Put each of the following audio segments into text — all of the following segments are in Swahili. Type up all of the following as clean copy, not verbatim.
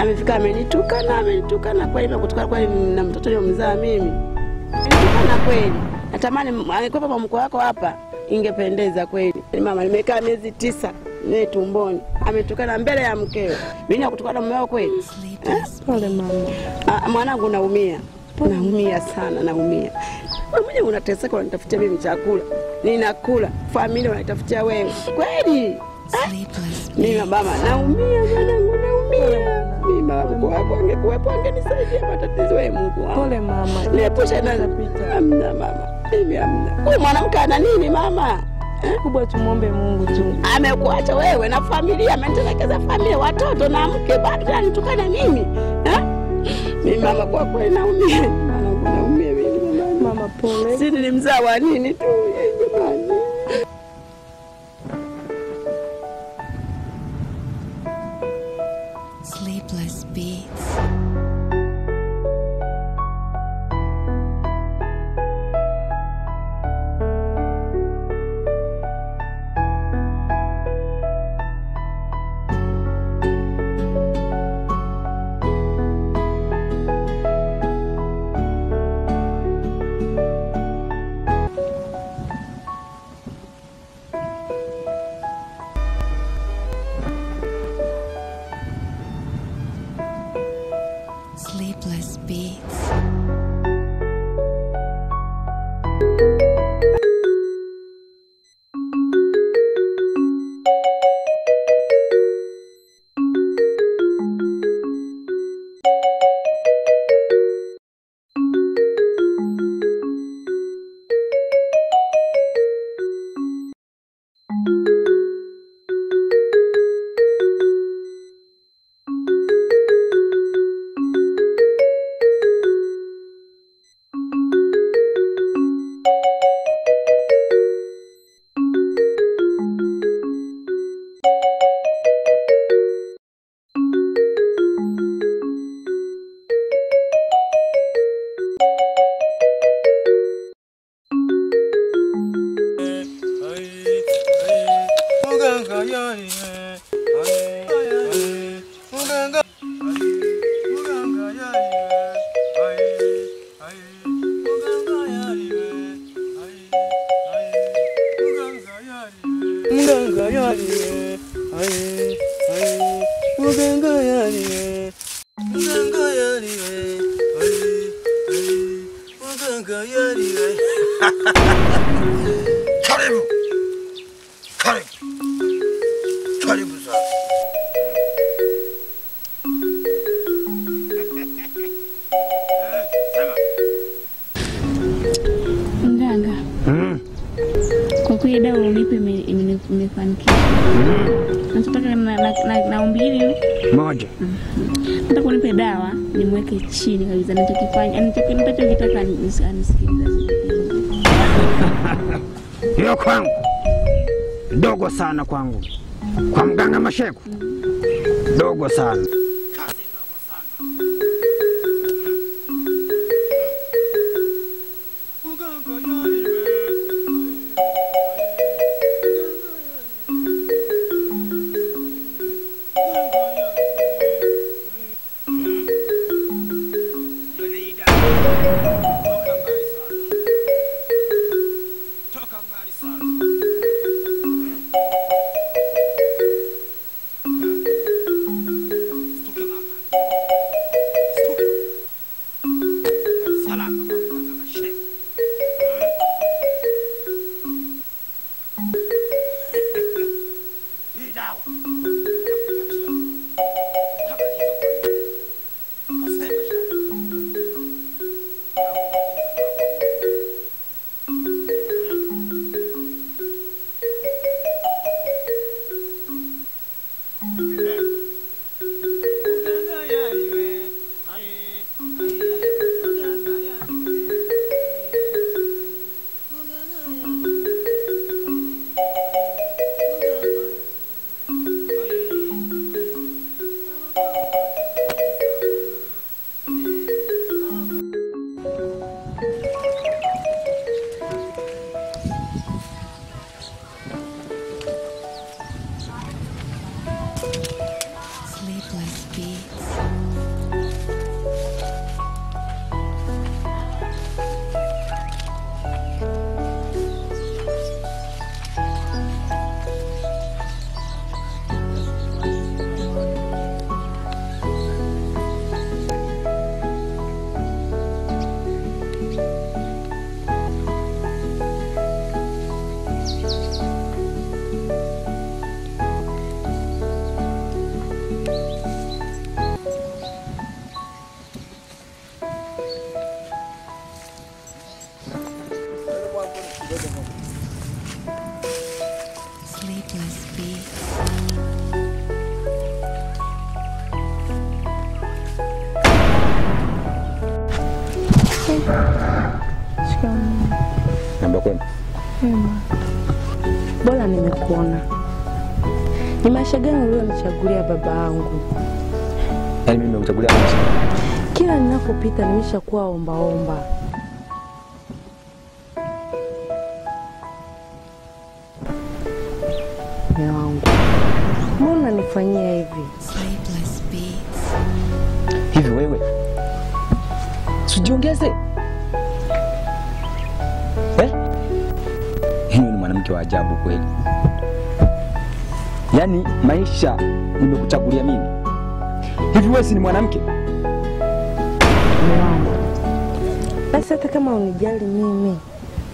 Amefika amenitukana, amenitukana kweli, nimekutukana kweli na mtoto niliyomzaa mimi. Amenitukana kweli. Natamani angekuwa baba mkwe wako hapa ingependeza kweli. Mama nimekaa miezi 9 ni tumboni. Ametukana mbele ya mkeo. Mimi nakutukana mume wako kweli? Pole mama. Mwanangu naumia. Naumia sana, naumia. Wewe mwenyewe unateseka, unanitafutia mimi chakula. Ninakula, familia wanitafutia wewe. Kweli? Mimi mama naumia, mwanangu naumia. Mimi mama mkwe wako angekuwepo angenisaidia matatizo wewe Mungu wangu. Pole mama. Niepushe na hamna mama. Mimi hamna. Huyu mwanamke ana nini mama? Kubwa tumuombe Mungu tu. Amekuacha wewe na familia, amenitelekeza familia, watoto na mke, bado anitukana mimi. Mimi mama kwa kweli naumia. Mwanangu naumia mimi mama. Mama pole. Si nilimzaa wa nini tu jamani. Sleepless Beats. Sleepless Beats. Karibu. Karibu. Karibu sana. Mganga. Kwa kweli dawa unipe imefanikiwa. Nataka na ombi hili moja. Nataka unipe dawa nimweke chini kabisa, ninachokifanya ninachokitaka anisikilize. Hiyo kwangu dogo sana kwangu. Kwa mganga Masheku dogo sana. Shikamoo. Namba kwema. Bora nimekuona. Ni maisha gani ulionichagulia baba yangu? Yaani mimi nimekuchagulia maisha. Kila ninapopita nimeshakuwa omba omba. Mume wangu, mbona unanifanyia hivi? Sleepless Beats. Hivi wewe sijiongeze? Eh? Yaani ni mwanamke wa ajabu kweli. Yaani maisha nimekuchagulia mimi. Hivi wewe si ni mwanamke? Mume wangu, basi hata kama unijali mimi,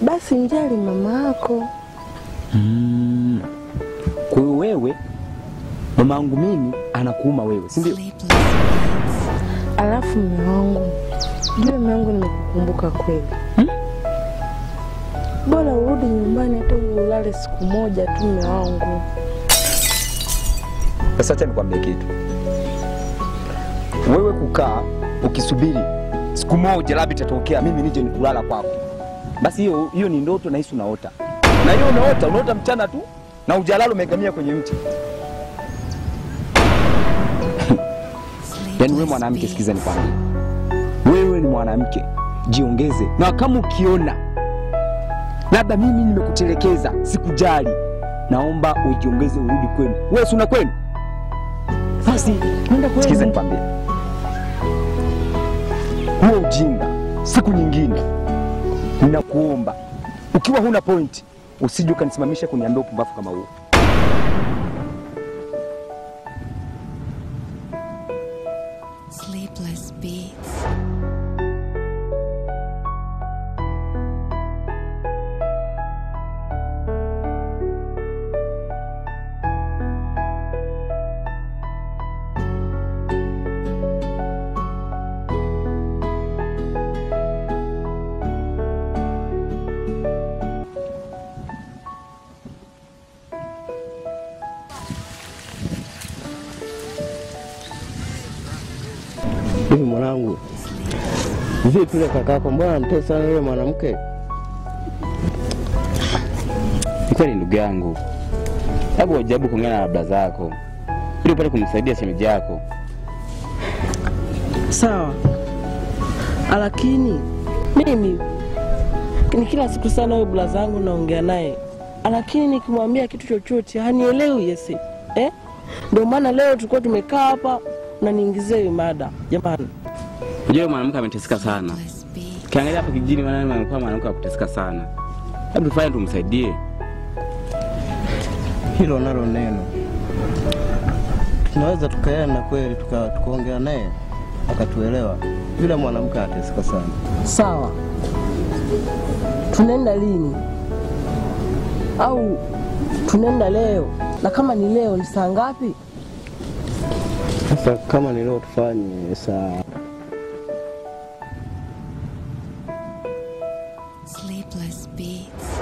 basi mjali mama yako. Kwa hiyo wewe mamangu mimi anakuuma wewe, si ndio? Alafu mume wangu, jua mume wangu nimekukumbuka kweli. Bora urudi nyumbani hata ulale siku moja tu mume wangu. Sasa acha nikwambie kitu. Wewe kukaa ukisubiri siku moja labda itatokea mimi nije nikulala kwako. Basi hiyo ni ndoto na hisi unaota. Na hiyo unaota mchana tu na ujalala umegamia kwenye mti. Yaani wewe mwanamke, sikiza nikwambie. Wewe ni mwanamke, jiongeze. Na kama ukiona labda mimi nimekutelekeza, sikujali, naomba ujiongeze urudi kwenu. Wewe si una kwenu? Basi nenda kwenu. Sikiza nikwambie. Huo ujinga siku nyingine ninakuomba, ukiwa huna point usije ukanisimamisha kuniambia upumbavu kama huo. Sleepless Beats. Hivi mwanangu, vipi yule kakako, mbona anamtesa sana yule mwanamke? Ni kweli ndugu yangu, hebu ujaribu kuongea na labda zako ili upate kumsaidia shemeji yako. Sawa, lakini mimi ni kila siku sana huyo bla zangu naongea naye, lakini nikimwambia kitu chochote hanielewi. Yesi, eh? Ndio maana leo tulikuwa tumekaa hapa na niingizie hiyo mada. Jamani, unajua mwanamke ameteseka sana. Kiangalia hapa kijijini maana mwanamke akuteseka sana. Hebu tufanye tumsaidie. Hilo nalo neno. Tunaweza tukaenda kweli tukaongea naye akatuelewa. Yule mwanamke anateseka sana. Sawa. Tunaenda lini? Au tunaenda leo? Na kama ni leo ni saa ngapi? Sasa kama ni leo tufanye saa. Sleepless Beats.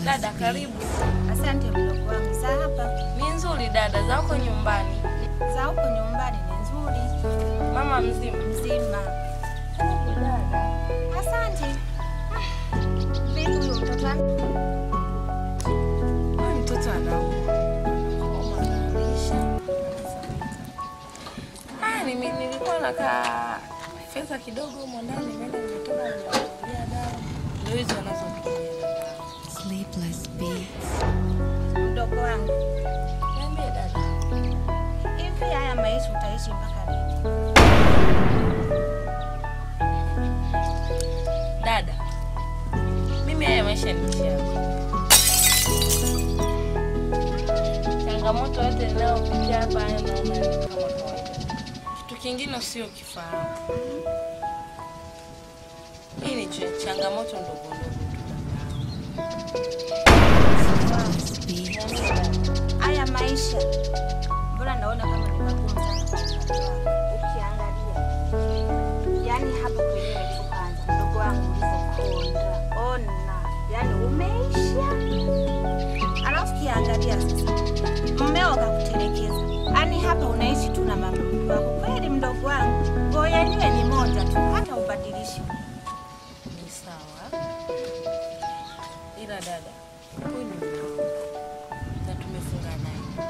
Dada karibu. Asante mdogo wangu. Za hapa ni nzuri dada, za huko nyumbani? Za huko nyumbani ni nzuri. Mama mzima? Mzima. Karibu dada. Asante. Vipi huyo mtoto wangu? Huyu mtoto anauma. Anaisha. Ah, nilikuwa nakaa fedha kidogo huko ndani, nimeenda nimetoka nimenunulia dawa. Ndio hizo anazopigia. Sleepless Beats. Mdogo wangu. Niambie dada. Hivi haya maisha utaishi mpaka lini? Dada, mimi haya maisha ni maisha yangu. Changamoto yote ninayopitia hapa haya naona ni kama kawaida. Kitu kingine usiokifahamu. Hii ni changamoto ndogo ndogo. Haya maisha mbona naona kama ni magumu sana kwa upande wako. Ukiangalia yani hapo kwenyewe ulipoanza mdogo wangu ulipokonda, ona yani umeisha. Alafu kiangalia sasa mmeo akakutelekeza, yani hapa unaishi tu na mama wako. Kweli mdogo wangu nguo yenyewe ni moja tu, hata ubadilishi. Ni sawa, ila dada huyu ni mdogo na tumefunga naye.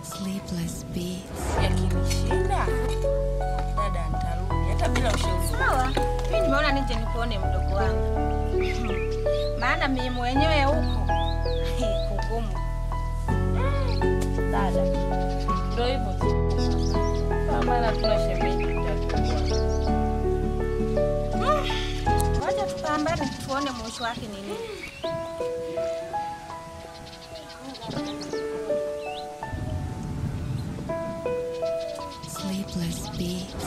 Sleepless Beats. Yakinishinda dada nitarudi hata bila ushauri. Sawa, mimi nimeona nije nikuone mdogo wangu, maana mimi mwenyewe huko kugumu. Dada ndio hivyo tu, maana tuna shemeji tutakuwa. Wacha tupambane tuone mwisho wake ni nini. Sleepless Beats.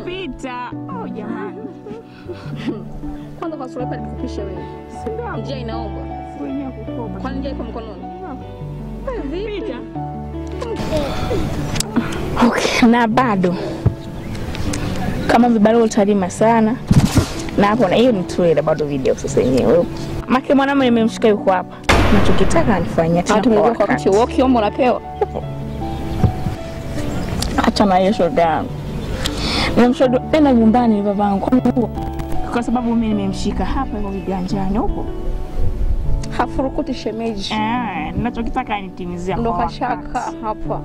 Pita. Oh jamani. Kwanza kwa sura nikupisha wewe. Si ndio? Njia inaomba. Si wenyewe kukopa. Kwani njia iko mkononi? Pita. Okay, na bado kama vibarua utalima sana. Na hapo na hiyo ni trailer bado video sasa yenyewe. Make mwanamume nimemshika yuko hapa. Nachokitaka anifanyia tena kwa wakati. Wewe ukiomba unapewa. Acha na hiyo shoga yangu. Nimemshodo tena nyumbani babangu. Kwa sababu mimi nimemshika hapa yuko kiganjani huko. Hafurukuti shemeji. Ninachokitaka anitimizia kwa wakati. Ndo kashaka hapa.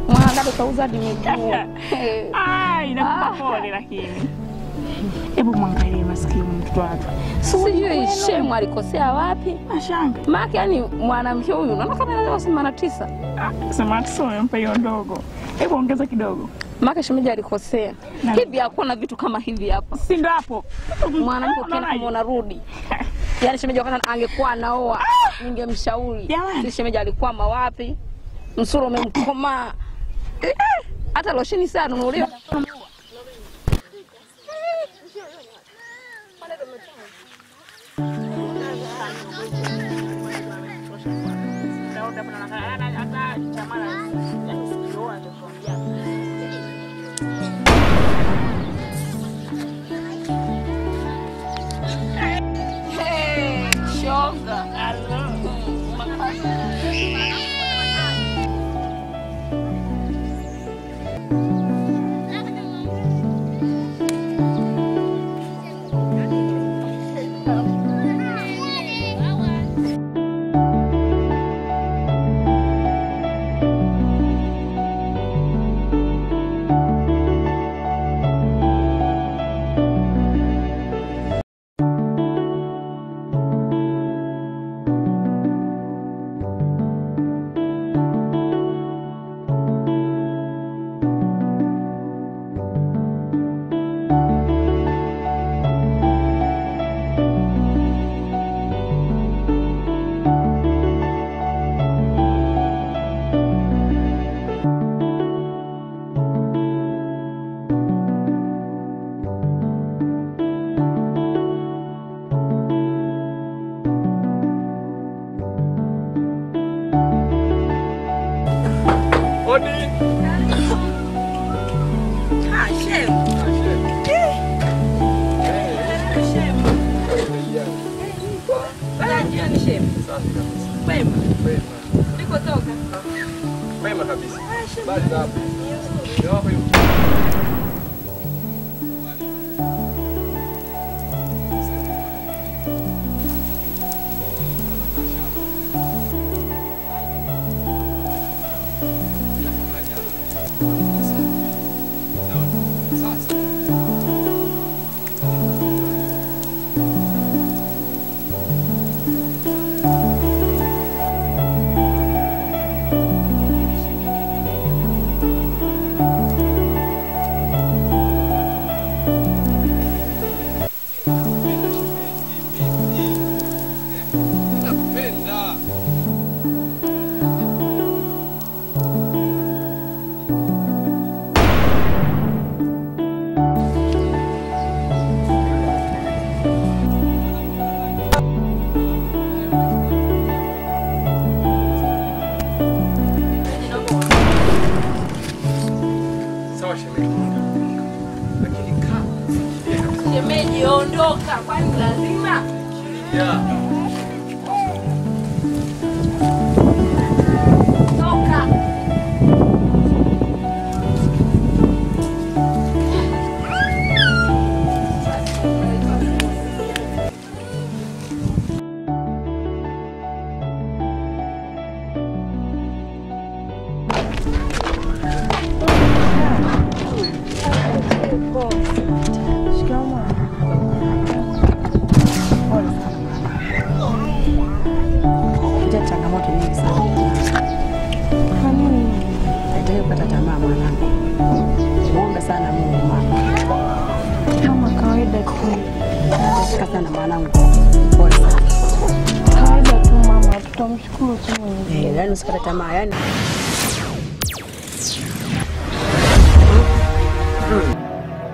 Mwana kauza hadi miguu. Inakupa pole lakini. Hebu mwangalie maskini mtoto wake. Sijui shemu alikosea wapi? Mashanga. Maana yani mwanamke huyu unaona kama anaweza 89. 89 umempa hiyo ndogo. Hebu ongeza kidogo. Maana shemeji alikosea. Hivi hakuna vitu kama hivi hapa. Si ndo hapo. Mwanamke ukienda kama unarudi. Yaani shemeji wakati angekuwa anaoa ningemshauri. Si shemeji alikwama wapi? Msuro umemkomaa. Hata losheni sana ununuliwa. Hey, shoga. Safi kabisa. Kwema. Kwema. Ulikotoka? Kwema kabisa. Habari za hapo? Ndio hapo. Shemeji, ondoka, kwani lazima? Toka. Changamoto nyingi sana. Kwa nini? Haitaki kukata tamaa mwanangu. Muombe sana Mungu mama. Kama kawaida tu. Nateseka sana mwanangu. Pole sana. Kawaida tu mama, tutamshukuru tu Mwenyezi Mungu. Yaani usikate tamaa, yaani.